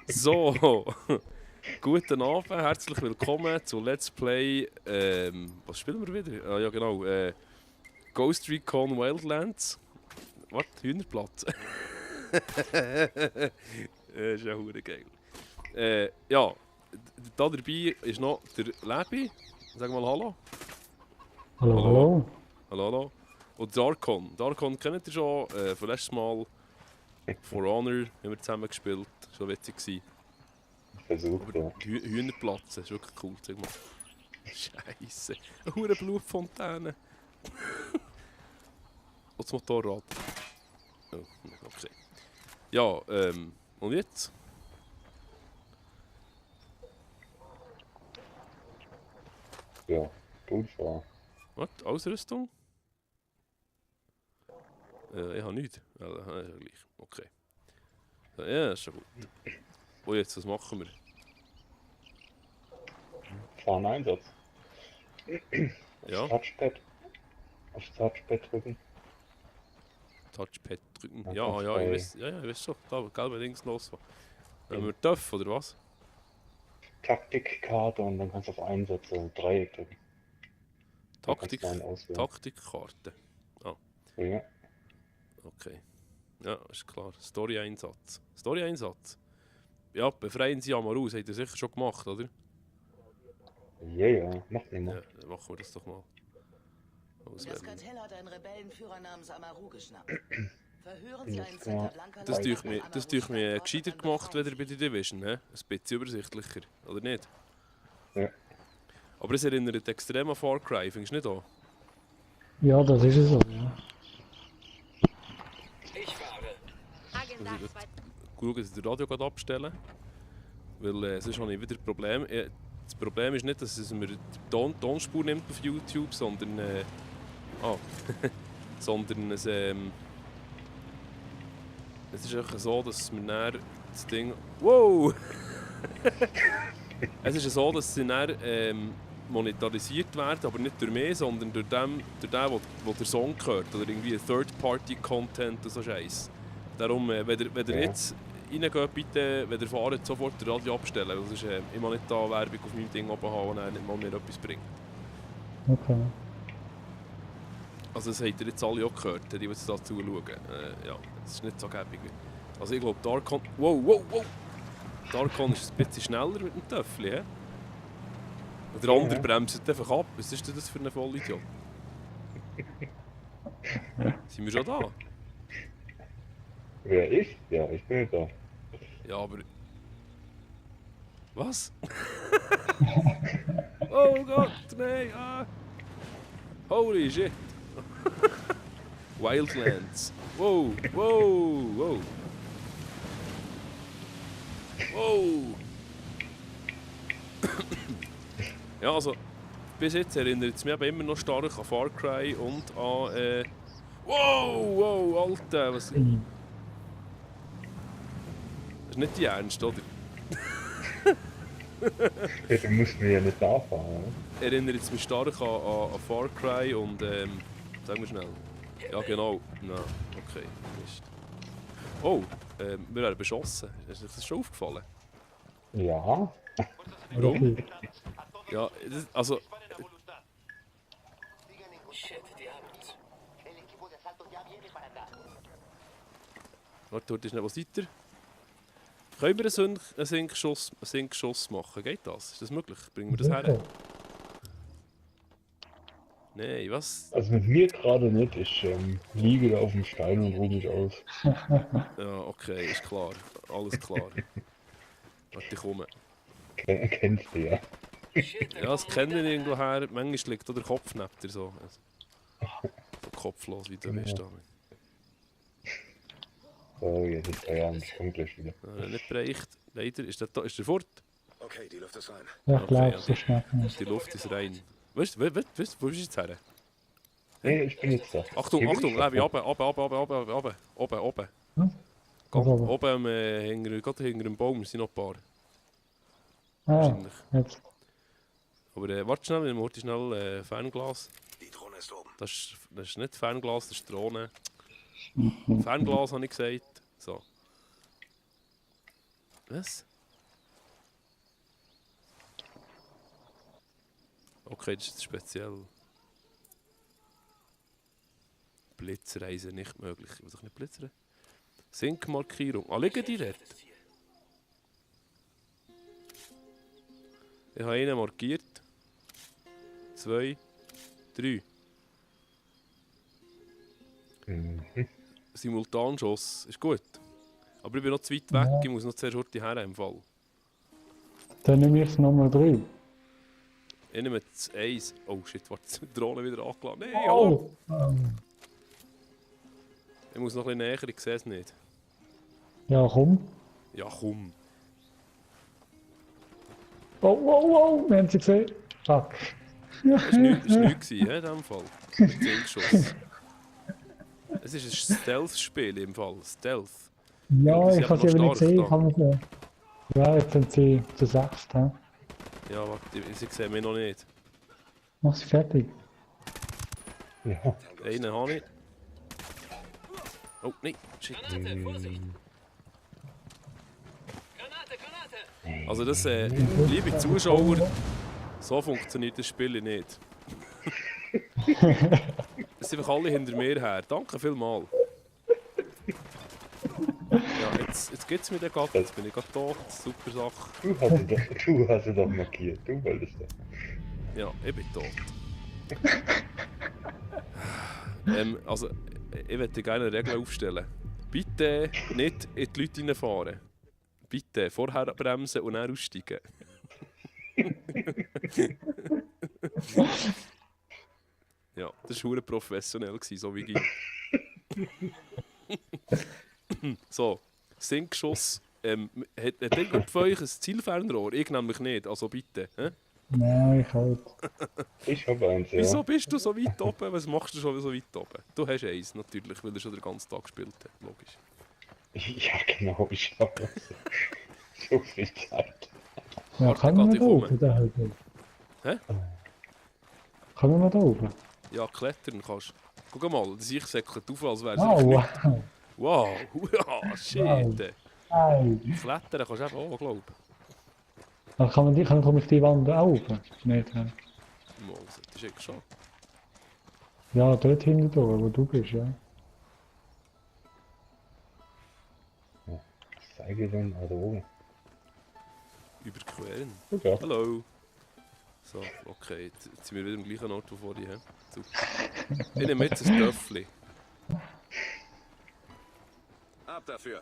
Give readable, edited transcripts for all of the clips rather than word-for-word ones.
So, guten Abend, herzlich willkommen zu Let's Play. Was spielen wir wieder? Ah, ja, genau. Ghost Recon Wildlands. Was? Hühnerplatz? Ist ja hure geil. Ja, da dabei ist noch der Lebi. Sag mal Hallo. Hallo, Hallo. hallo. Hallo, hallo. Und Darkon. Darkon kennt ihr schon. Von letztes Mal For Honor haben wir zusammen gespielt. Schon witzig gewesen. Versucht, Aber ja. Hühnerplatz ist wirklich cool, sag mal. Scheisse. Eine hure Blutfontäne. Und das Motorrad. Oh, okay. Ja, und jetzt? Ja, gut war. Was? Ausrüstung? Ich habe nichts. Ja, gleich. Okay. Ja, ist schon gut. Und jetzt, was machen wir? Fahren Einsatz. Ja, Aufs Touchpad drücken. Touchpad drücken. Dann Ja, kannst ja, bei- ich weiß schon. Da, gelbe Dings los. Wenn wir TÜV oder was? Taktikkarte und dann kannst du auf Einsätze Dreieck drücken. Dann kannst Taktik, du einen auswählen. Taktikkarte. Ja, Okay. Ja, ist klar. Story-Einsatz. Story-Einsatz? Ja, befreien Sie Amaru, das habt ihr sicher schon gemacht, oder? ja, mach nicht Ja, mal. dann machen wir das doch mal. Das Auswählen. Kartell hat einen Rebellenführer namens Amaru geschnappt. Verhören Sie Alles einen klar. Center Blanca Das Leiter tue ich mir, nach das Amarus tue ich mir Standort gescheiter und gemacht, befreien weder bei der Division, he? Ein bisschen übersichtlicher, oder nicht? Ja. Aber es erinnert extrem an Far Cry, findest du nicht an? Ja, das ist es so, ja. Agenda Also, 2. Schauen, dass ich das Radio gerade abstellen. Weil sonst habe ich wieder Probleme. Das Problem ist nicht, dass es mir die Tonspur nimmt auf YouTube, sondern sondern es ist einfach so, dass wir dann das Ding... Wow! Es ist so, dass sie dann monetarisiert werden, aber nicht durch mich, sondern durch den, wo der Song gehört. Oder irgendwie Third-Party-Content und so Scheiß. Darum, wenn ihr Ja. jetzt reingeht, bitte, wenn ihr fahrt, sofort das Radio abstellen. Weil sonst ich mag nicht da Werbung auf meinem Ding oben haben, und dann nicht mal mir etwas bringt. Okay. Also das habt ihr jetzt alle auch gehört, die jetzt da zuschauen. Ja, das ist nicht so gäbig. Also ich glaube, Darkon... Wow! Darkon ist ein bisschen schneller mit dem Töffel, hä? Und der andere Ja. bremst einfach ab. Was ist denn das für ein Vollidiot? Sind wir schon da? Wer ich? Ja, ich bin da. Ja, aber... Was? Oh Gott, nein! Ah. Holy shit! Wildlands. Wow! Wow! Ja, also, bis jetzt erinnert es mich aber immer noch stark an Far Cry und an... Wow, Alter! Was... Das ist nicht die Ernst, oder? Ja, du musst mir ja nicht nachfahren. Erinnert es mich stark an Far Cry und... Sag mal schnell. Ja, genau. Na, okay. Mist. Oh, wir werden beschossen. Ist euch das schon aufgefallen? Ja, Warum? Okay. Ja, das, also... Warte schnell, wo seid ihr? Können wir einen Sinkschuss machen? Geht das? Ist das möglich? Bringen wir das her? Sicher. Nein, was? also mit mir gerade nicht. Ich liege da auf dem Stein und ruhe mich aus. Ja, okay, ist klar. Alles klar. Warte, ich komme. Kennst du ja. Ja, das kennen wir irgendwo her. Manchmal liegt auch der Kopf neben dir so. Also, so kopflos wie du Genau. bist. Da. So, jetzt ist Feierabend. Ich komme gleich wieder. Nicht bereicht. Leider. Ist der fort? Okay, die Luft ist rein. Ja, ich Okay, glaube, ja. so schnell nicht. Die Luft ist rein. Weißt du, wo bist du jetzt her? Nee, ich bin jetzt da. Achtung, Hier bin Achtung, ich Levi, doch. oben. Hm? Ganz Was aber? oben gerade hinter dem Baum sind noch ein paar. Ah, Wahrscheinlich. jetzt. Aber warte schnell, wir holen schnell Fernglas. Die Drohne ist oben. Das ist nicht Fernglas, das ist Drohne. Fernglas habe ich gesagt. So. Was? Okay, das ist speziell. Blitzreise nicht möglich. Ich will doch nicht blitzern. Sinkmarkierung. Ah, liegen die dort? Ich habe einen markiert. 2, 3. Simultanschuss. Ist gut. Aber ich bin noch zu weit weg. Ja. Ich muss noch zuerst heute her im Fall. Dann nehme ich Nummer 3. Ich nehme das 1. Oh shit, warte, die Drohne wieder angeladen. Nein, Oh! Ich muss noch ein bisschen näher, ich sehe es nicht. Ja, komm. Ja, komm. Oh, oh, oh, wir haben sie gesehen. Fuck. Das war nichts in diesem Fall. Mit Sinkschuss. Es ist ein Stealth-Spiel im Fall. Stealth. Ja, Sie ich haben habe sie noch aber nicht stark gesehen. da. Ich habe sie. Ja, jetzt sind sie zu 6. He? Ja, warte, sie sehen mich noch nicht. Mach sie fertig. Ja. Einen habe ich. Oh, nein, shit. Granate, Vorsicht! Granate, Granate! Also das, liebe Zuschauer, so funktioniert das Spiel nicht. Es sind einfach alle hinter mir her. Danke vielmals. Ja, jetzt geht's mir gerade. Jetzt bin ich gerade tot. Super Sache. Du hast es doch markiert. Du wolltest das. Ja, ich bin tot. Also, ich möchte gerne eine Regel aufstellen. Bitte nicht in die Leute reinfahren. Bitte vorher bremsen und dann aussteigen. Ja, das war verdammt professionell, so wie ich. So, Sinkschuss. Hat irgendjemand von euch ein Zielfernrohr? Ich nämlich nicht, also bitte. Hä? Nein, ich halt. Ich habe eins, ja. Wieso bist du so weit oben? Was machst du schon so weit oben? Du hast eins, natürlich, weil er schon den ganzen Tag gespielt hat, logisch. Ja, genau. Ich habe so viel Zeit. Ja, Warte, kann man geht, da ich oben? komme. Da halt. Hä? Kann man da oben? Ja, klettern kannst du. Guck mal, das ich säckelt auf, als wäre es Oh, nicht. wow. Wow, ja, shit. Nein. Klettern kannst du eben auch, glaube ich. Dann komme ich die Wand auch oben? Nicht, hä? Mal, das ist echt schon. Ja, dort hinten durch, wo du bist, ja. Ich zeige dann da oben. Überqueren. Ja. Hallo. So, okay, jetzt sind wir wieder am gleichen Ort wie vorhin. He? Super. Ich nehme jetzt ein Töffli. Ab dafür.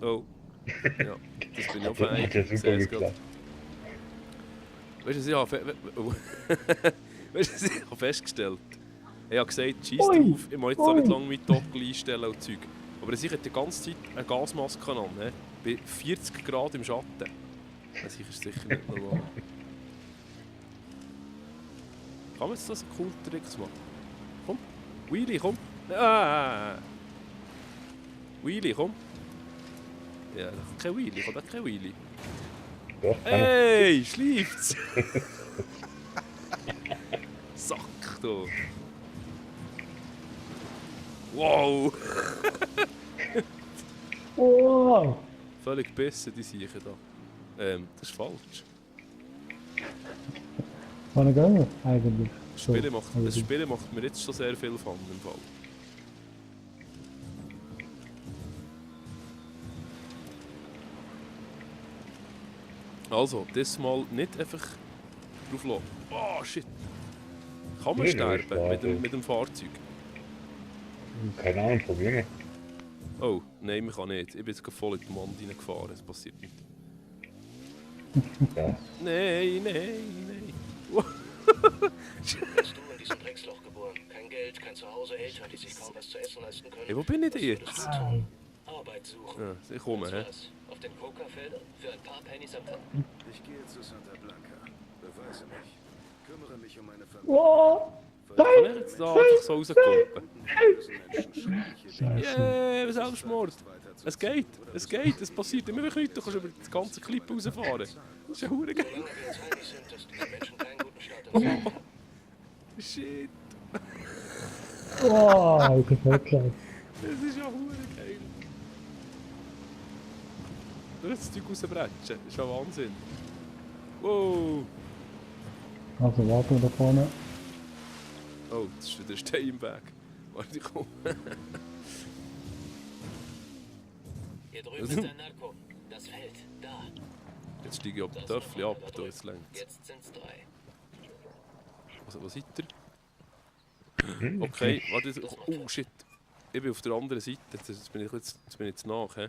Oh. Ja, das bin ich auch fein. Hat ja Ich super sehe es gerade. geklappt. Weißt du, was ich habe weißt du, was ich habe festgestellt? Ich habe gesagt, scheiß Ui, drauf, ich muss jetzt auch nicht ui. lange mit Toggle einstellen und Zeug. Aber ich hatte die ganze Zeit eine Gasmaske an, ne? Bei 40 Grad im Schatten. Das ist sicher nicht normal. Kann man jetzt das einen coolen Tricks machen? Komm, Wheelie, komm. Ah. Wheelie, komm. Ja, kein Wheelie, ich habe kein Wheelie. Doch, Hey, schläft's! Sack, du! Wow! Wow! Völlig besser, die Siechen da. Das ist falsch. Wann gehen wir eigentlich? Das So, Das Spiel macht mir jetzt schon sehr viel Fun im Fall. Also, diesmal nicht einfach drauf lassen. Oh shit! Kann man Nee, sterben nee, mit dem Fahrzeug? keine Ahnung, Probleme. Oh, nein, man kann nicht. Ich bin jetzt gerade voll in die Wand reingefahren, es passiert nicht. Ja. Nein, nein, nein. Bist du in diesem Drecksloch geboren? Kein Geld, kein Zuhause, Eltern, die sich kaum was zu essen leisten können. Hey, wo bin ich denn Was würdest jetzt? du tun? Arbeit suchen. Ja, ich komme, Und hä? was? Auf den Pokerfeldern? Für ein paar Pennies am Tag? Ich gehe zu Santa Blanca. Beweise mich. Kümmere mich um meine Familie. Wow! Kann ich jetzt da einfach so rauskumpen? Scheiße. Yeah, Selbstmord! Es geht, es passiert immer nichts, du kannst über das ganze Clip rausfahren. Das ist ja verdammt geil. Solange wir uns einig sind, dass diese Menschen keinen guten Start im Leben haben. Shit, Wow, das ist wirklich. das ist ja verdammt geil. das Zeug rausbretschen. Das ist ja Wahnsinn. Wow! Also warten wir da vorne. Oh, das ist wieder ein Stein im Weg. Warte, komm. Hier drüben ist ein Narko. Das Feld. Da. Jetzt steige ich auf das Dörfli ab, da jetzt längt. Jetzt sind's 3. Was seid ihr? Okay, warte. Oh shit. Ich bin auf der anderen Seite. Jetzt bin ich jetzt nach. He?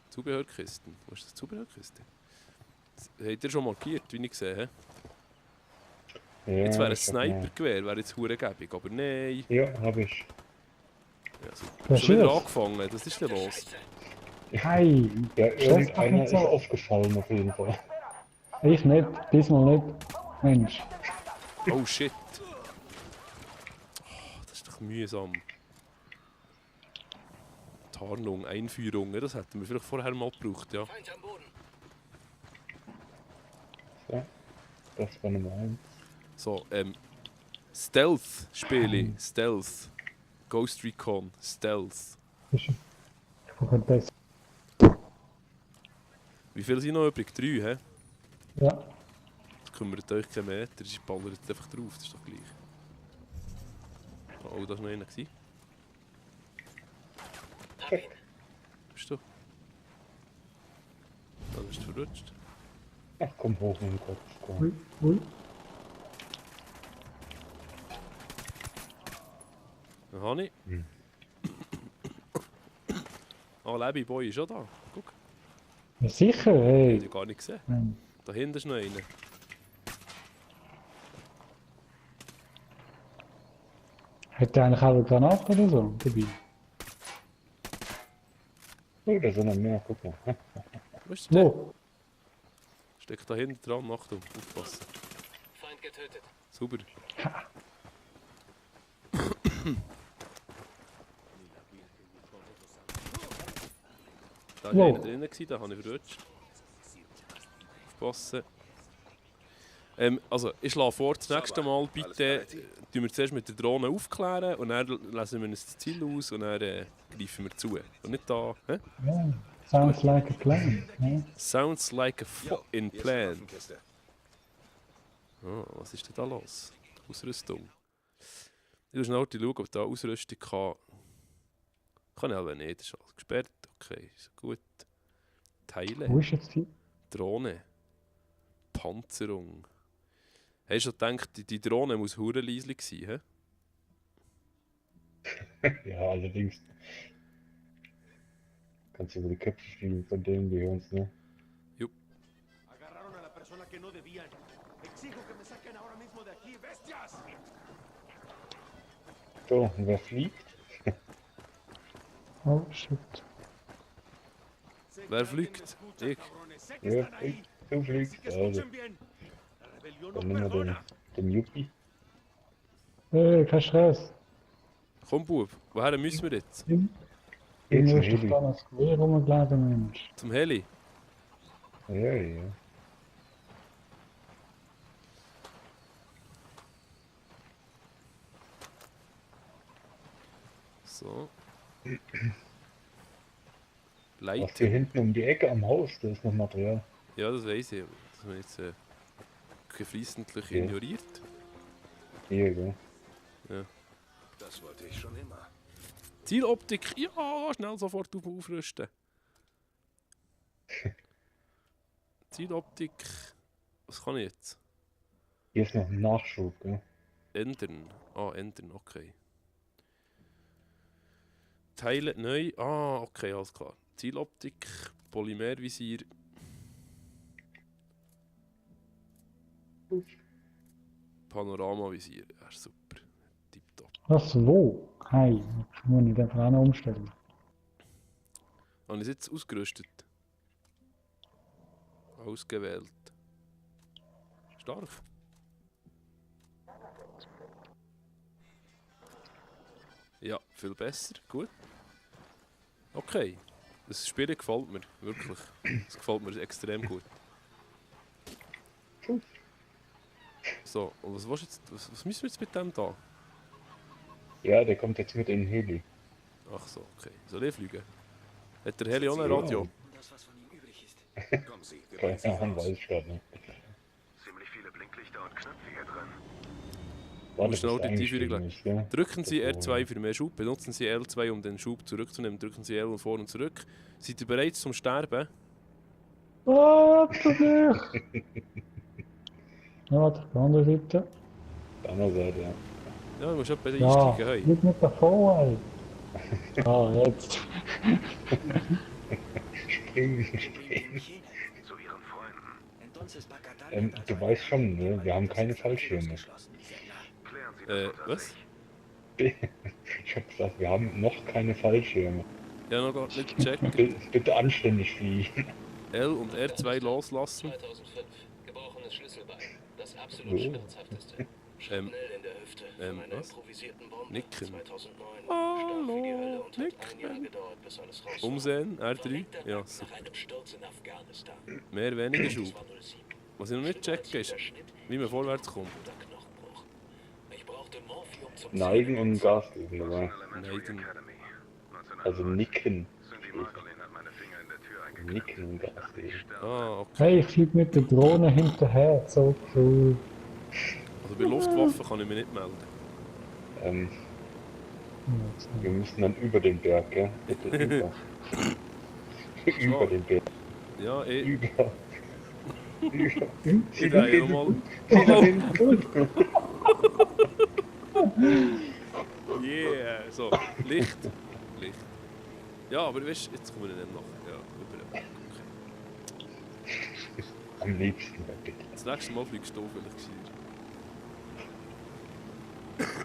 Zubehörkisten. Wo ist das Zubehörkiste? Habt ihr schon markiert, wie ich gesehen habe? Ja, Jetzt wäre ein ich hab mal- Snipergewehr, wäre jetzt hurengebig, aber nein. Ja, hab ich. Ja, super. Wer Schon wieder schießt? angefangen, was ist denn los? Hey, Ja, Stress doch irgendeiner nicht ist so. aufgefallen auf jeden Fall. Ich nicht, diesmal nicht. Mensch. Oh shit. Oh, das ist doch mühsam. Tarnung, Einführung, das hätten wir vielleicht vorher mal gebraucht, ja. Feind am Boden. So, das war Nummer 1. So, Stealth Spiele, Stealth. Ghost Recon, Stealth. Ich brauche das. Wie viele sind noch übrig? 3, hä? Ja. Das kümmert euch keinen Meter, sie ballert einfach drauf, das ist doch gleich. Oh, das war noch einer. Hab ihn. Bist du? Da bist du verrutscht. Ach, komm hoch in den Kopf. Komm. Ui, ui. Dann habe ich. Hm. Ah, Lebi Boy ist schon da. Guck, Ja, sicher, ich hey. habe gar nicht gesehen. Mensch. Da hinten ist noch einer. Hat der eigentlich auch eine Granate oder so dabei? Oh, da sind noch mehr, guck mal. Wo ist der? Wo? Steckt da hinten dran, Achtung, aufpassen. Feind getötet. Super. Da war Wow. einer drinnen, da habe ich verrutscht. Aufpassen. Also, ich schlage vor, das nächste Mal bitte tun wir zuerst mit der Drohne aufklären und dann lesen wir uns das Ziel aus und dann greifen wir zu. Und nicht da. Hä? Ja. Sounds like a plan. Ja. Sounds like a fucking Hier ist die plan. Waffenkiste. Ah, was ist denn da los? Ausrüstung. Ich muss schnell schauen, ob da Ausrüstung kann. Kann ich aber nicht, das ist alles gesperrt. Okay, ist gut. Teile, Wo ist jetzt die? Drohne, Panzerung. Hast du schon gedacht, die Drohne muss hure leislich sein, hä? Ja, allerdings. Kannst du über die Köpfe fliegen von denen, die uns, ne? Agarraron a la persona que no debían. Exijo que me saquen ahora mismo de aquí, bestias. So, und wer fliegt? Oh shit. Sé que Wer alguien fliegt? me escucha, Ich. cabrones. Sé que Ja, están ahí. du Así fliegst. que Also, escuchen bien. La rebelión no dann nehmen wir perdona. den Yuppie. Hey, kein Stress. Komm, Bub, woher müssen wir jetzt? Jetzt Irgendwo ein ist doch Heli. da noch das Gewehr rumgelegen, Mensch. Zum Heli? Ja, ja. So. Was hier Leiter. hinten um die Ecke am Haus, da ist noch Material. Ja, das weiss ich. Das haben wir jetzt geflissentlich Ja. ignoriert. Hier, gell? Das wollte ich schon immer. Zieloptik, ja, schnell sofort aufrüsten. Zieloptik, was kann ich jetzt? Hier ist noch ein Nachschub, gell? Ändern. Ah, ändern, okay. Teile neu. Ah, okay, alles klar. Zieloptik, Polymervisier. Panoramavisier. Ja, super. Tipptopp. Was, wo? Hey, jetzt muss ich den einfach auch noch umstellen. Habe ich es jetzt ausgerüstet? Ausgewählt. Stark. Ja, viel besser. Gut. Okay. Das Spiel gefällt mir. Wirklich. Das gefällt mir extrem gut. So, und was, was müssen wir jetzt mit dem da? Ja, der kommt jetzt mit in den Heli. Ach so, okay. Soll ich fliegen? Hat der Heli auch ein Radio? Das, was von ihm übrig Kommen Sie, wir Keine bringen Sie Ahnung, weiß raus. ich gerade nicht. Ziemlich viele Blinklichter und Knöpfe hier drin. Warte, Muss schnell bis die Einführung eingestiegen ist, gell? Drücken Sie Bevor- R2 für mehr Schub, benutzen Sie L2, um den Schub zurückzunehmen, drücken Sie L und vor und zurück. Seid ihr bereit zum Sterben? Warte dich! Ja, warte, auf der anderen Seite. Auf der anderen Seite, ja. Ja, du musst etwa Ja, einsteigen. Hey. nicht mit davon, ey. Ah, jetzt. Springen. Zu ihren Freunden. Du weißt schon, ne? Wir haben keine Fallschirme. Klären Sie das unter Was? sich. Ich hab gesagt, wir haben noch keine Fallschirme. Ja, noch gar nicht gecheckt. Bitte anständig fliegen. L und R2 loslassen. 2005. Gebrochenes Schlüsselbein. Das absolut Oh. schmerzhafteste. Schrapnell in der Hüfte. Von einer was? improvisierten Bombe. Nicken. 2009. Hallo, Stark wie die Hölle und hat Nicken. ein Jahr gedauert, bis alles raus war. Umsehen, R3. Verlegter Ja, Nacken super. nach einem Sturz in Afghanistan. Mehr, weniger Schub. Das war 07. Was ich noch nicht checke ist, wie man vorwärts kommt. Guter Knochenbruch. Ich brauchte Morphium zum Neigen und Gas geben dabei. Elementary Neigen. Academy. 1980 Also nicken. Cindy Margolin hat meine Finger in der Tür eingeklemmt. Nicken und Gas geben. Ah, okay. Hey, ich flieg mit der Drohne hinterher, so cool. Also bei Luftwaffen kann ich mich nicht melden. Wir müssen dann über den Berg, gell? Bitte über. Über den Berg. Ja, Über. Über. ich drehe nochmal. Yeah, so, Licht. Licht. Ja, aber weißt du, jetzt kommen wir dann noch. Ja, über den Berg. Okay. Am liebsten, bitte. Das nächste Mal fliegst du vielleicht gescheit.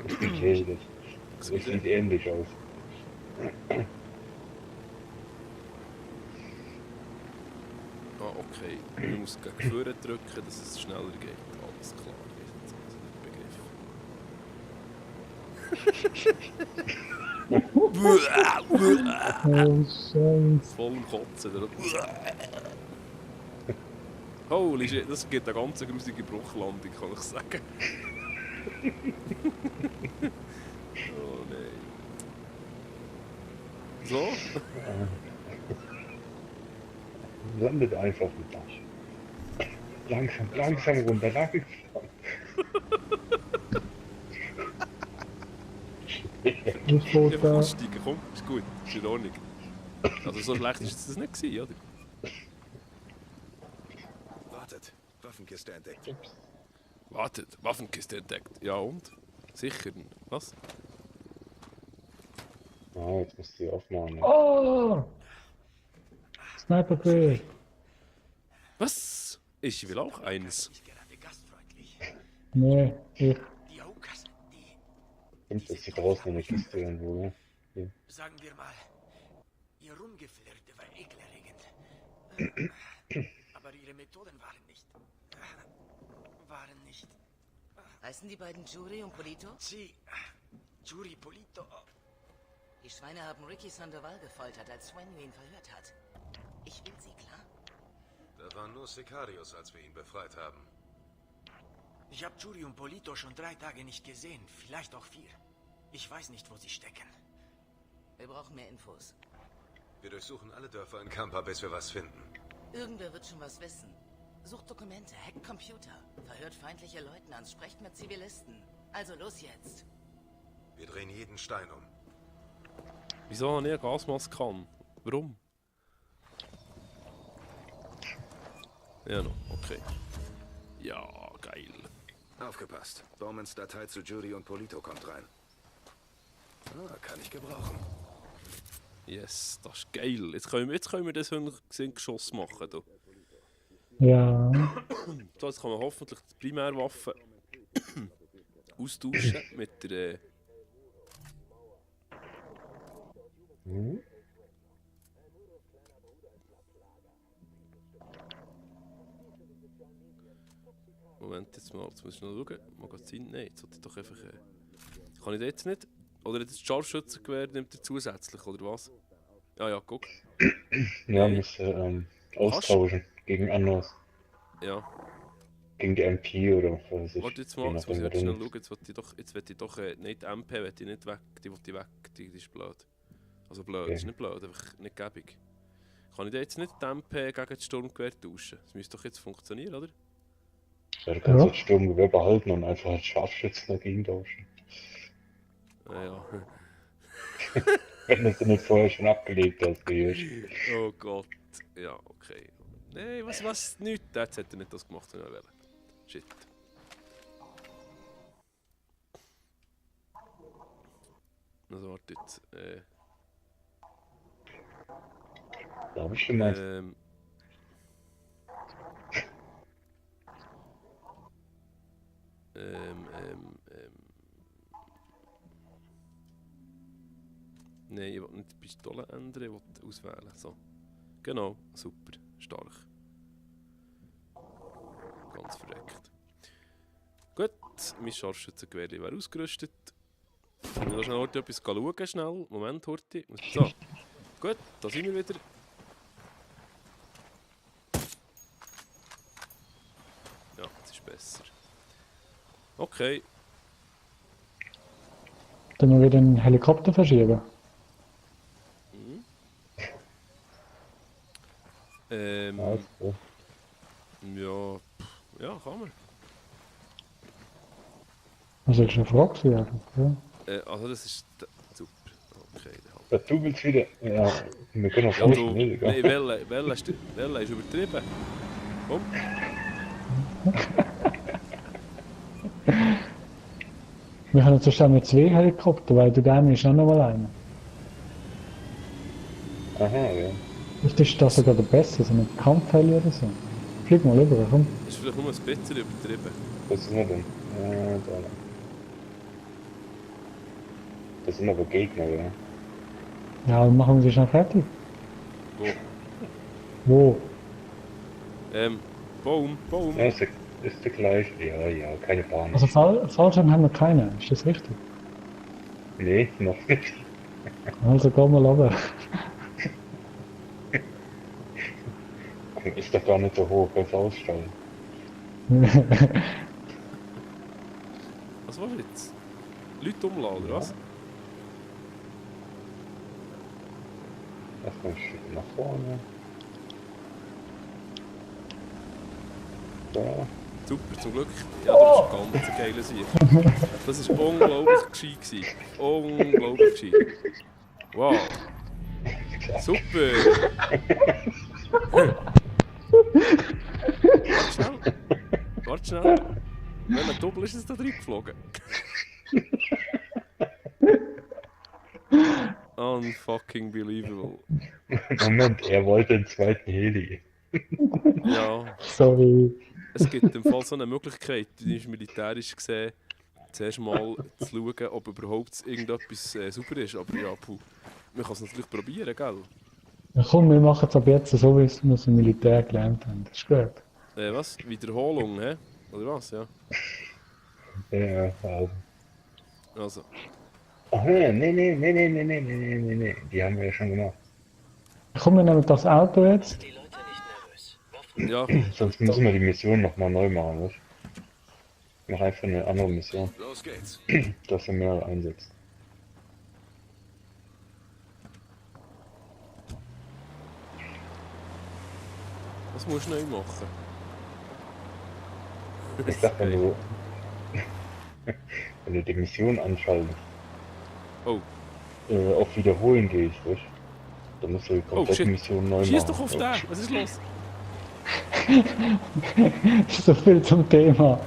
Das sieht ähnlich. Das sieht ähnlich aus. Ah, okay. Man muss gegen vorne drücken, dass es schneller geht. Alles klar. Jetzt habe ich den Begriff. Oh, Scheiße. Voll im Kotzen. Oder? Holy shit, das gibt eine ganz grusige Bruchlandung, kann ich sagen. Oh nein. So? Landet einfach mit Dach. Langsam runter, langsam. Ich wollte Einfach aussteigen, komm, ist gut, ist in Ordnung. Also so schlecht ist das nicht gewesen, oder? Wartet. Waffenkiste entdeckt. Wartet, Waffenkiste entdeckt. Ja und? Sicher. Was? Ah, jetzt musst du sie aufmachen. Ne? Oh! Snipergewehr. Was? Ich will auch eins. Nicht gerade gastfreundlich. Nee, ich. Die Haukas, Stimmt, das ist draußen in der Kiste irgendwo, ne? sagen wir mal, ihr Rumgeflirte war ekelerregend. Aber ihre Methoden waren nicht. Heißen die beiden Jury und Polito? Sie, Juri Polito. Die Schweine haben Ricky Sandoval gefoltert, als Svenny ihn verhört hat. Ich will sie, klar? Da waren nur Sicarios, als wir ihn befreit haben. Ich habe Juri und Polito schon 3 Tage nicht gesehen, vielleicht auch 4. Ich weiß nicht, wo sie stecken. Wir brauchen mehr Infos. Wir durchsuchen alle Dörfer in Kampa, bis wir was finden. Irgendwer wird schon was wissen. Sucht Dokumente, hackt Computer, verhört feindliche Leutnants, sprecht mit Zivilisten. Also los jetzt. Wir drehen jeden Stein um. Wieso habe ich eine Gasmaske an? Warum? Ja, noch, okay. Ja, geil. Aufgepasst. Bowmans Datei zu Jury und Polito kommt rein. Ah, kann ich gebrauchen. Yes, das ist geil. Jetzt können wir das Hühnergeschoss machen. Da. Ja. So, jetzt kann man hoffentlich die Primärwaffe austauschen mit der... Moment, jetzt muss ich noch schauen. Magazin? Nein, jetzt sollte ich doch einfach... Kann ich das jetzt nicht? Oder das Scharfschützengewehr nimmt er zusätzlich, oder was? Ah ja, guck. Ja, müsste austauschen gegen anderes. Ja. Gegen die MP oder was weiß ich. Warte jetzt Je mal, jetzt muss ich nachdem, jetzt schnell was du schauen. Jetzt will ich doch nicht MP, will ich nicht weg. Die will ich weg, die ist blöd. Also blöd, Okay. ist nicht blöd, einfach nicht gäbig. kann ich da jetzt nicht die MP gegen das Sturmgewehr tauschen? Das müsste doch jetzt funktionieren, oder? Ja, du kannst Ja. das Sturmgewehr behalten und einfach als Scharfschützen dagegen tauschen. Ja. Wenn du es nicht vorher schon abgelegt hast, wie Oh Gott. Ja, okay. Nee, was? Nicht. Jetzt hätte er nicht das gemacht, wenn er wollte. Shit. Also wartet. Da hab ich schon mal. Nein, ich will nicht die Pistole ändern, ich will auswählen. So. Genau, super, stark. Ganz verreckt. Gut, mein Scharfschützengewehr wäre ausgerüstet. Ich will schnell Horti etwas schauen, schnell. Moment, Horti. So, gut, da sind wir wieder. Ja, das ist besser. Okay. Dann wir wieder einen Helikopter verschieben. Also, Ja, kann man. Was soll schon Frage werden? Ja. Also das ist super. Okay, ja, du willst wieder. Ja, wir können auch ja, so du, schnell, gell? nee, Welle ist übertrieben. Komm. Wir haben zusammen mit 2 Helikopter, weil du der ist auch noch mal einer. Aha, ja. Vielleicht ist das sogar der beste, so ein Kampfheli oder so. Flieg mal rüber, komm. Das ist vielleicht nur ein bisschen übertrieben. Was ist denn denn? Da. Das sind aber Gegner, ja. Ja, dann machen wir sie schnell fertig. Wo? Wo? Baum. Ja, ist der gleiche. Ja, keine Panik. Also Fallschirm haben wir keine, ist das richtig? Nee, noch nicht. Also gehen wir runter. Ist doch gar nicht so hoch als Ausstall. Was war jetzt? Leute umladen, oder was? Erstmal ein Stück nach vorne. Da. Super, zum Glück. Ja, das ist ein ganz geiler Sieg. Das war unglaublich gescheit gewesen. Unglaublich gescheit. Wow. Super. Warte schnell. Welcher Doppel ist es da drin geflogen? Unfucking believable. Moment, er wollte den zweiten Heli. Ja, Sorry. es gibt im Fall so eine Möglichkeit, die ist militärisch gesehen, zuerst mal zu schauen, ob überhaupt irgendetwas super ist. Aber ja, puh, man kann es natürlich probieren, gell? Ja, komm, wir machen es ab jetzt so, wie wir es im Militär gelernt haben. Das ist gut. Was? Wiederholung, hä? Oder was? Ja. Ja, also. Also, Ach nee. Die haben wir ja schon gemacht. Komm, wir nehmen das Auto jetzt. Die Leute nicht nervös. Waffen ja, Sonst müssen wir die Mission nochmal neu machen, was? Ich mach einfach eine andere Mission, Los geht's. dass wir mehr einsetzen. was musst du neu machen? Ich sag, wenn du die Mission anschaltest, Oh, auf Wiederholen gehst, weißt? Dann musst du die komplette shit. Mission neu Schieß machen. doch auf den! Was ist los? So viel zum Thema.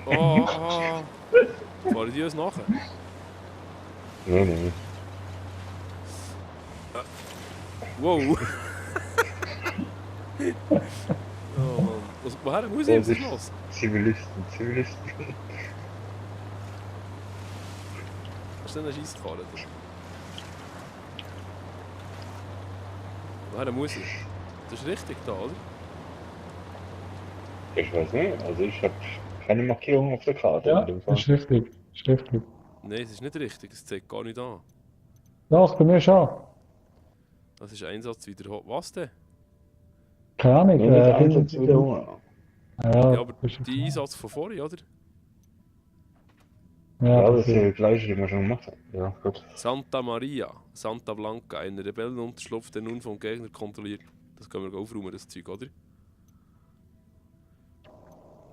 Oh. Fahren die uns nachher? Nee. Wow! Oh Mann. Woher muss ich? Was ist los? Zivilisten. Hast du denn einen Scheiss gefahren? Woher muss ich? Das ist richtig da, oder? Ich weiß nicht, also ich habe keine Markierung auf der Karte Ja, in dem Fall. ist richtig. Ist richtig. Nein, es ist nicht richtig. Es zeigt gar nicht an. Doch, bei mir schon. Das ist Einsatz wiederholt. Was denn? Keine Ahnung. Nee, nicht Einsatz wiederholen. Ja, Ja, aber ist die Einsatz von vorhin, oder? Ja, Ja, das das ist ja der gleiche, den wir schon gemacht haben. Ja, gut. Santa Maria, Santa Blanca, ein Rebellenunterschlupf, der nun vom Gegner kontrolliert. Das können wir aufräumen, das Zeug, oder?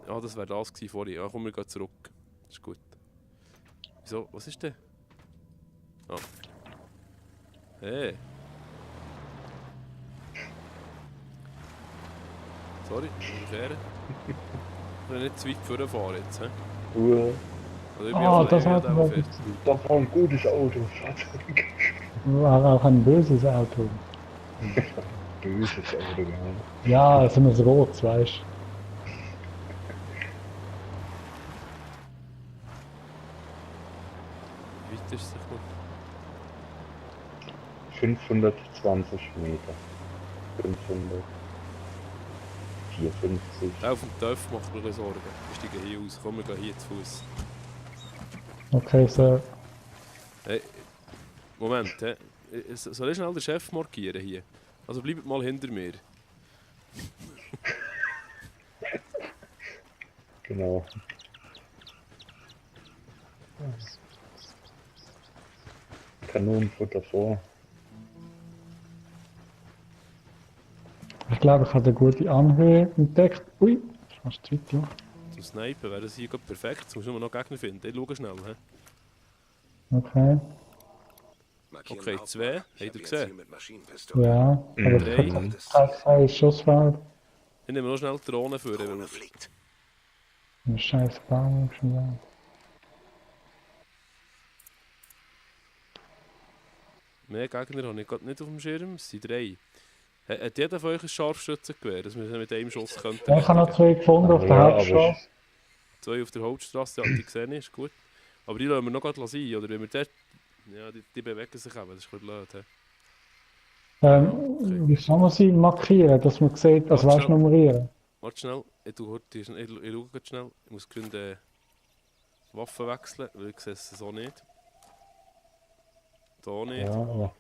Ja, das wäre das gewesen vorhin. Ja, komm, wir gehen zurück. Das ist gut. Wieso? Was ist denn? Ah. Hey. Sorry, umkehren. Ich will nicht zu weit vorfahren jetzt, hä? Uhr. Also ich bin Ah, auf das der hat Ebene man fährt. Das war ein gutes Auto, Schatz. war auch ein böses Auto. Böses Auto gehabt. Ja, so ein Rot, weißt du. Wie weit ist es sich noch? 520 Meter. 554. Der auf dem Töpf macht mir ein bisschen Sorgen. Wir steigen hier aus. Komm, wir gehen hier zu Fuß. Okay, so. Hey, Moment, hä? Soll ich schnell den Chef markieren hier? Also bleibt mal hinter mir. Genau. Kanonenfutter vor. Ich glaube, ich habe eine gute Anhöhe entdeckt. Ui, das ist fast zu weit, ja. Zum Snipen wäre das hier gerade perfekt. Jetzt musst du nur noch Gegner finden. Ich schau schnell. Hä? Okay. Okay, 2. Habt ihr gesehen? Ja, aber ich Drei. habe kein Schussfeld. Ich nehme noch schnell die Drohne für. Weil Ein scheiß Baum schon da. mehr Gegner habe ich gerade nicht auf dem Schirm. Es sind 3. Hat jeder von euch ein Scharfschützengewehr, dass wir mit einem Schuss könnten? Ja, ich habe noch 2 gefunden auf der Ja, Hauptstraße. 2 auf der Hauptstraße, ja, die gesehen ist gut. Aber die lassen wir noch gerade sein, oder wenn wir dort... Ja, die bewegen sich eben, das ist ein bisschen blöd. He? Wie soll man sie markieren, dass man sieht, also weißt du, nummerieren? Warte schnell, ich schaue gerade schnell. Ich muss gerade Waffen wechseln, weil ich sehe es so nicht. Da nicht. Ja, aber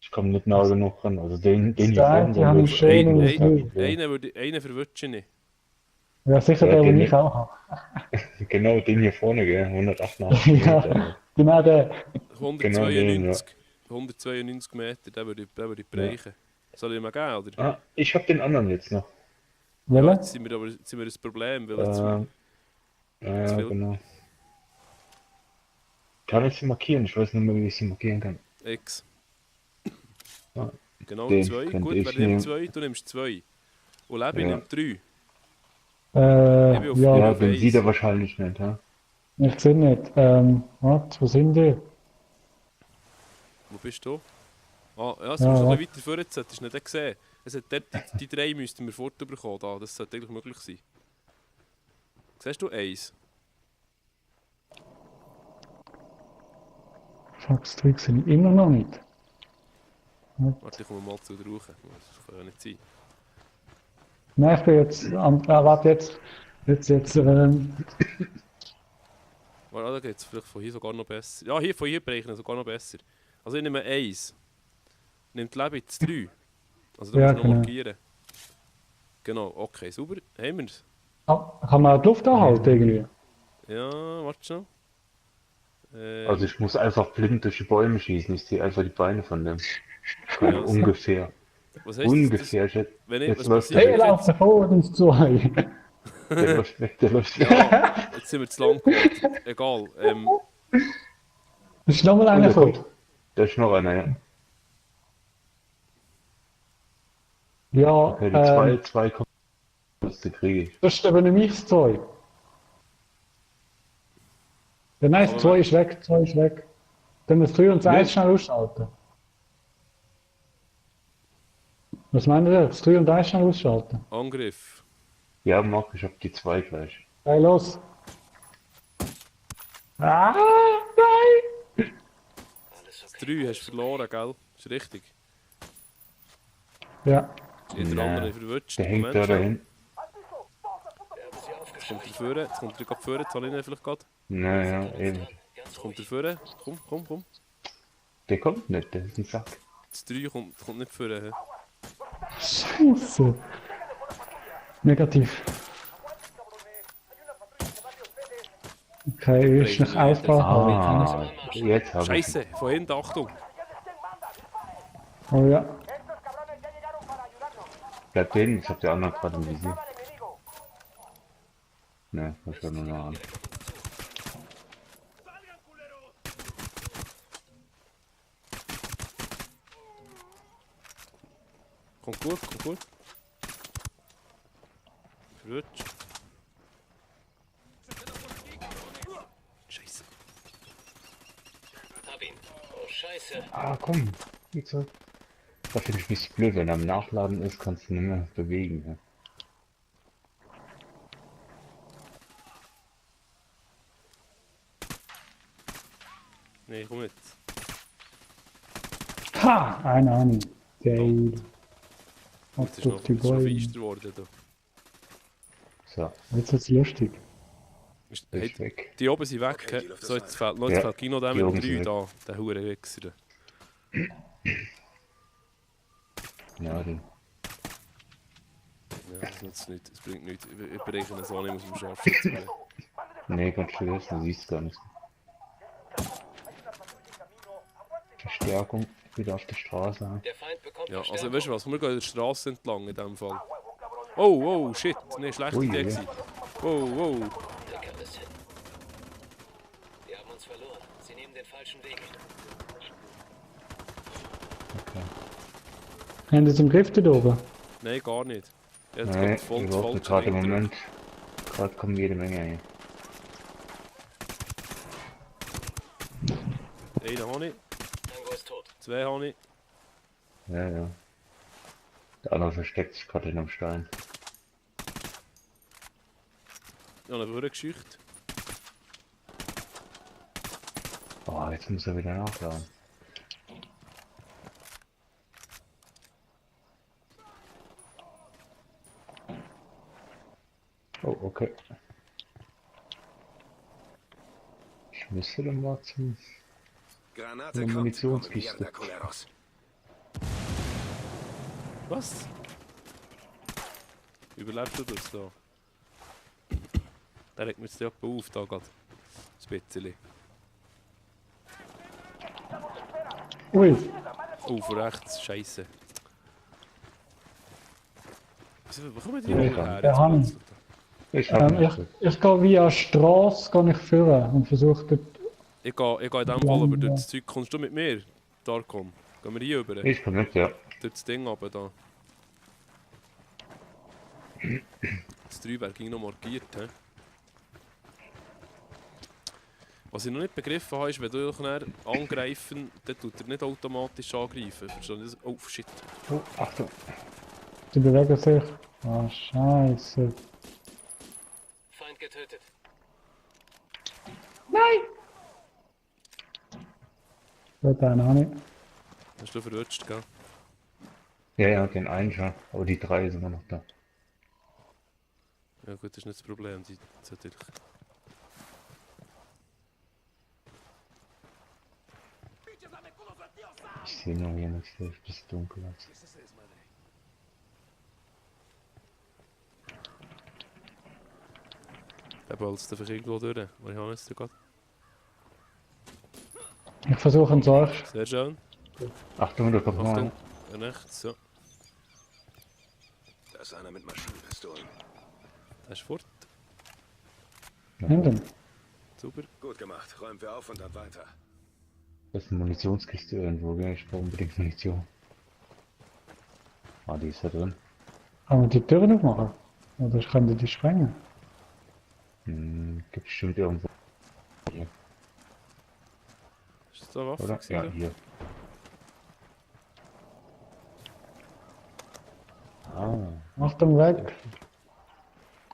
ich komme nicht nah genug ran. Also den hier Ja, vorne, die haben einen schönen ist kein Stil. Problem. Einen verwünsche ich nicht. Ja, sicher Ja, der, den den- ich auch habe. Genau, den hier vorne, gell? 188 Ja. Meter. Genau der. 192, 192 Meter, den würde ich bereichen. Soll ich ihm mal geben, oder? Ah, ich hab den anderen jetzt noch. Ja, Welcher? jetzt sind wir ein Problem, weil jetzt... Ja, viel. genau. Kann ich sie markieren? Ich weiß nicht mehr, wie ich sie markieren kann. X. Ja, Genau, den 2. könnte Gut, ich wer nimmt nehmen. 2? Du nimmst 2. Und Lebi Ja. nimmt 3. Ich bin auf- Ja, Ja, auf den eins. sieht er wahrscheinlich nicht, ha? ich sehe nicht. Warte, wo sind die? Wo bist du? Ah, ja, es Ja, musst du ja. ein bisschen weiter vorne, jetzt hättest du nicht gesehen. Es hat dort, die 3 müssten wir fortbekommen, da. Das sollte eigentlich möglich sein. Siehst du 1? Fuck, das Trick sehe ich immer noch nicht. Warte, ich komme mal zu der Rauche. Das kann ja nicht sein. Nein, ich bin jetzt warte, jetzt, Warte, da geht es vielleicht von hier sogar noch besser. Ja, hier von hier brechen wir sogar noch besser. Also ich nehme 1. Nimmt Lebi das 3. Also da Ja, musst du noch genau. markieren. Genau, okay, super. Haben wir es? kann man die Luft anhalten irgendwie? Ja, warte schnell. Also ich muss einfach blind durch die Bäume schießen. Ich sehe einfach die Beine von dem. Also Ja, ungefähr. was heisst Ungefähr. Ich hätte- Wenn ich, Jetzt was läuft passiert, Hey, wenn lauf ich davor ins 2. Der läuft weg, der läuft weg. Ja, jetzt sind wir zu lang geworden. Egal. Das ist nochmal Und einer der von. kommt. Da ist noch einer, ja. Ja, Okay, die zwei kommen. Das kriege ich. das ist aber nicht das 2. Ja, nein, das Aber 2 ist weg, 2 ist weg. Dann müssen wir uns Ja. 1 schnell ausschalten. Was meint ihr? Das 3 und 1 schnell ausschalten. Angriff. Ja, Marc, ich hab die zwei gleich. Hey, los! Ah, nein! Das 3 hast du verloren, gell? Ist richtig. Ja, Jeder Nee, andere verwünscht. Der hängt Moment, da schnell. dahin. Jetzt kommt er vorne. Jetzt kommt er gerade vorne. Jetzt habe ich ihn vielleicht gerade. Naja, eben. Jetzt kommt er vorne. Komm. Der kommt nicht, der ist ein Sack. Das 3 kommt nicht vorne. hä? Scheiße. Negativ. Okay, ist noch einfach. Ah, jetzt habe ich. Scheiße, von hinten, Achtung! Oh ja. Bleib drin, ich hab die anderen gerade im Visier. Ne, das schaut nur noch an. Kommt gut, kommt gut. Verrutscht. Scheiße. Hab ihn. Oh, scheiße. Ah, komm, geh zurück. Da finde ich mich blöd, wenn er am Nachladen ist, kannst du nicht mehr bewegen. Ja. Nee, komm mit. Ha! Eine Ahnung. Geil. Jetzt Ab ist noch durch die schon Bäume. feister geworden. Da. So, Jetzt wird's lustig. Ist, ist hey, weg. die oben sind weg. Okay, hä? die Luft ist So, jetzt rein. fehlt noch Ja, jetzt fehlt Kino der die mit oben dem sind 3 da. Der hure Wichser. Ja, den. Ja, das nützt nichts. Es bringt nichts. Ich berechne so nicht aus dem Scharfschützen. Nee, ganz schön, du siehst gar nichts. Verstärkung wieder auf der Straße. Der Feind bekommt Ja, also Verstärkung. weißt du was? Wir gehen die Straße entlang in dem Fall. Oh, oh, shit. Nee, schlechte Ui, Idee ja. gewesen. Oh, oh. Der Kerl ist hin. Wir haben uns verloren. Sie nehmen den falschen Weg. Haben Sie im Griff da oben? Nein, gar nicht. Er hat Nee, gerade voll wir das warten falsche gerade im Ding Moment. Gerade kommen jede Menge ein. gedrückt. Einen habe ich, Tango ist tot. 2 habe ich. Ja, ja. Der andere versteckt sich gerade in einem Stein. Ich habe ihn vorgescheucht. Oh, jetzt muss er wieder nachladen. Oh, okay. Ich müsste dann mal zum Granate Eine kommt. Munitionskiste. Mierda, culeros. Was? Überlebst du das da? Der regt mir jetzt jemand auf, da gerade. Ein bisschen. Ui, Oh, von rechts, scheiße. Wieso bekommen die Ja, nicht ja. her? Der jetzt Hand. plötzlich? Ich hab ihn. ich gehe via Straße gehe ich führen und versuche dort. Ich gehe in dem Fall aber durch das Zeug. Kommst du mit mir, Darkom? Gehen wir hier rüber? Ich komm mit, ja. Durch das Ding runter da. Das Dreiberg ging noch markiert, hä? Was ich noch nicht begriffen habe, ist, wenn du nachher angreifen, dann tut er nicht automatisch angreifen. Verstehst du das? Oh, shit. Oh, Achtung. Die bewegen sich. Ah, scheiße. Feind getötet. Gut, einen habe ich. Hast du verrutscht, gell? Ja, ja, den einen schon. Aber die drei sind immer noch da. Ja gut, das ist nicht das Problem. Die natürlich. Ich sehe noch hier nichts, es ist ein bisschen dunkel. Jetzt. Der bolzt einfach irgendwo durch. Wo ich habe jetzt gerade. Ich versuche ihn zuerst. Sehr schön. Achtung, da kommt noch Achtung. ein. Rechts, so. Da ist einer mit Maschinenpistolen. Der ist fort. Hinten. Super. Gut gemacht. Räumen wir auf und dann weiter. Das ist eine Munitionskiste irgendwo, gell? Ich brauche unbedingt Munition. Ah, die ist da drin. Kann man die Tür nicht machen? Oder ich könnte die sprengen? Gibt bestimmt irgendwo, Ist das da eine Waffe? oder? gewesen, Ja, da? hier. Ah, Achtung, weg!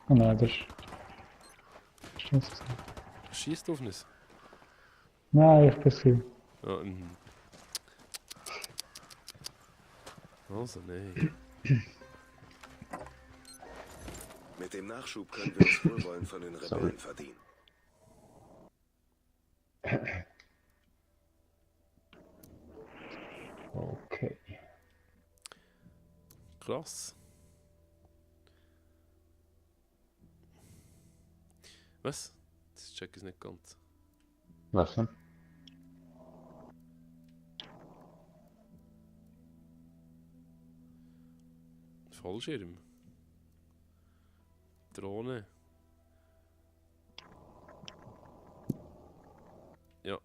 Oh nein, das ist. Ist das gewesen? Schießt auf uns. Nein, ich bin sie. Ja, Also, nein. Mit dem Nachschub können wir uns Wohlwollen von den Sorry. Rebellen verdienen. okay. Krass. Was? Das ist check es nicht ganz. Was denn? Fallschirm. Drohne. Ja.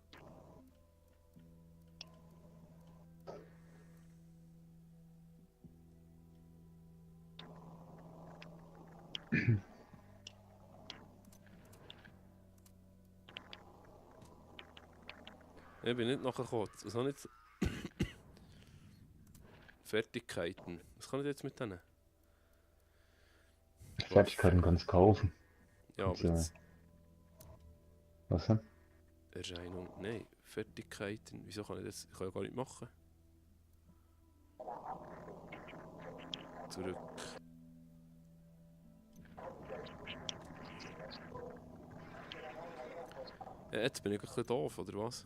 Ich bin nicht nachgekommen. Was habe ich jetzt? Fertigkeiten. Was kann ich jetzt mit denen? Fertigkeiten kannst du kaufen. Ja, aber Kannst du- jetzt Was denn? Erscheinung. Nein, Fertigkeiten. Wieso kann ich das? Ich kann ja gar nicht machen. Zurück. Ja, jetzt bin ich ein bisschen doof, oder was?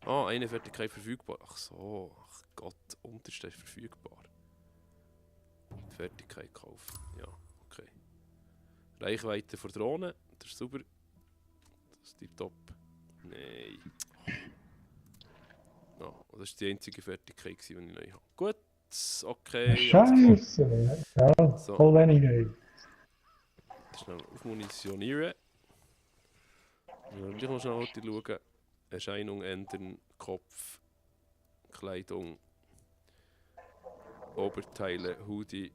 Ah, eine Fertigkeit verfügbar. Ach so, ach Gott, unterste ist verfügbar. Fertigkeit kaufen. Ja, okay. Reichweite von Drohnen, das ist super. Das ist tipptopp. Nein. Ja, das ist die einzige Fertigkeit, die ich neu habe. Gut, okay. Scheiße. Ja, So. voll wenig. Ey. Schnell aufmunitionieren. Ich muss schnell heute schauen. Erscheinung ändern, Kopf, Kleidung, Oberteile, Hoodie.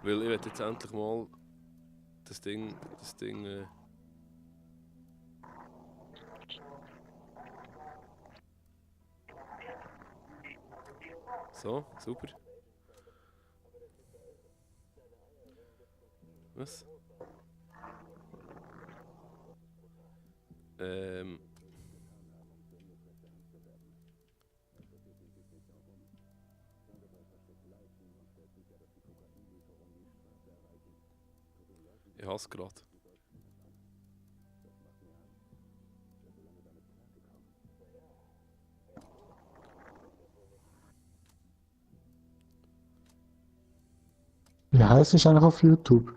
Weil ich will jetzt endlich mal das Ding so, super. Was? Ich hasse gerade. Wie heißt es eigentlich auf YouTube?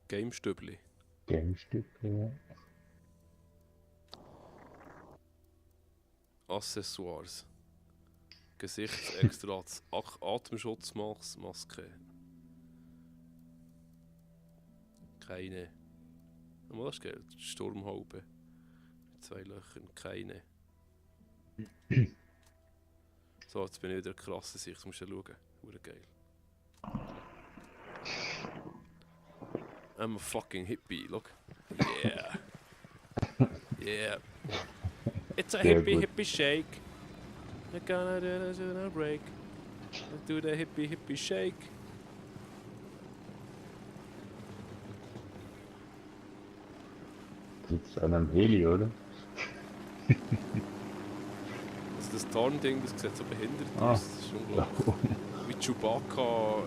Game-Stübli. Gamestück, ja. Accessoires. Gesichtsextrats. Atemschutzmaske. Keine. Mal das Geld. Sturmhaube. Mit 2 Löchern. Keine. So, jetzt bin ich wieder krasse Sicht. Jetzt musst du schauen. Hure geil. I'm a fucking hippie, look. Yeah. Yeah. It's a Sehr hippie, gut. hippie shake. We're gonna do a break. Do the hippie, hippie shake. Sitzt an einem Heli, oder? Also das Tarnding, das sieht so behindert Ah. aus. Das ist unglaublich. Wie Chewbacca.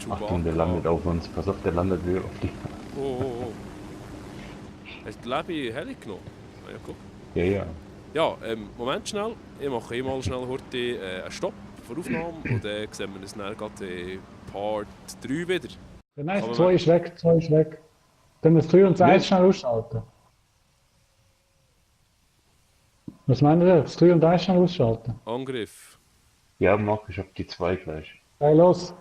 Achtung, der landet auf uns. Pass auf, der landet wieder auf die. Oh. Hast du Lebi Heli genommen? Ah, ja, guck. Ja, ja. Ja, Moment schnell. Ich mache einmal schnell heute einen Stopp für Aufnahme und dann sehen wir uns dann gerade in Part 3 wieder. Ja, nein, Aber 2 ist weg, 2 ist weg. Dann müssen wir 3 und 1 schnell ausschalten. Was meint ihr? Das 3 und 1 schnell ausschalten. Angriff. Ja, mach ich auf die 2 gleich. Hey, los!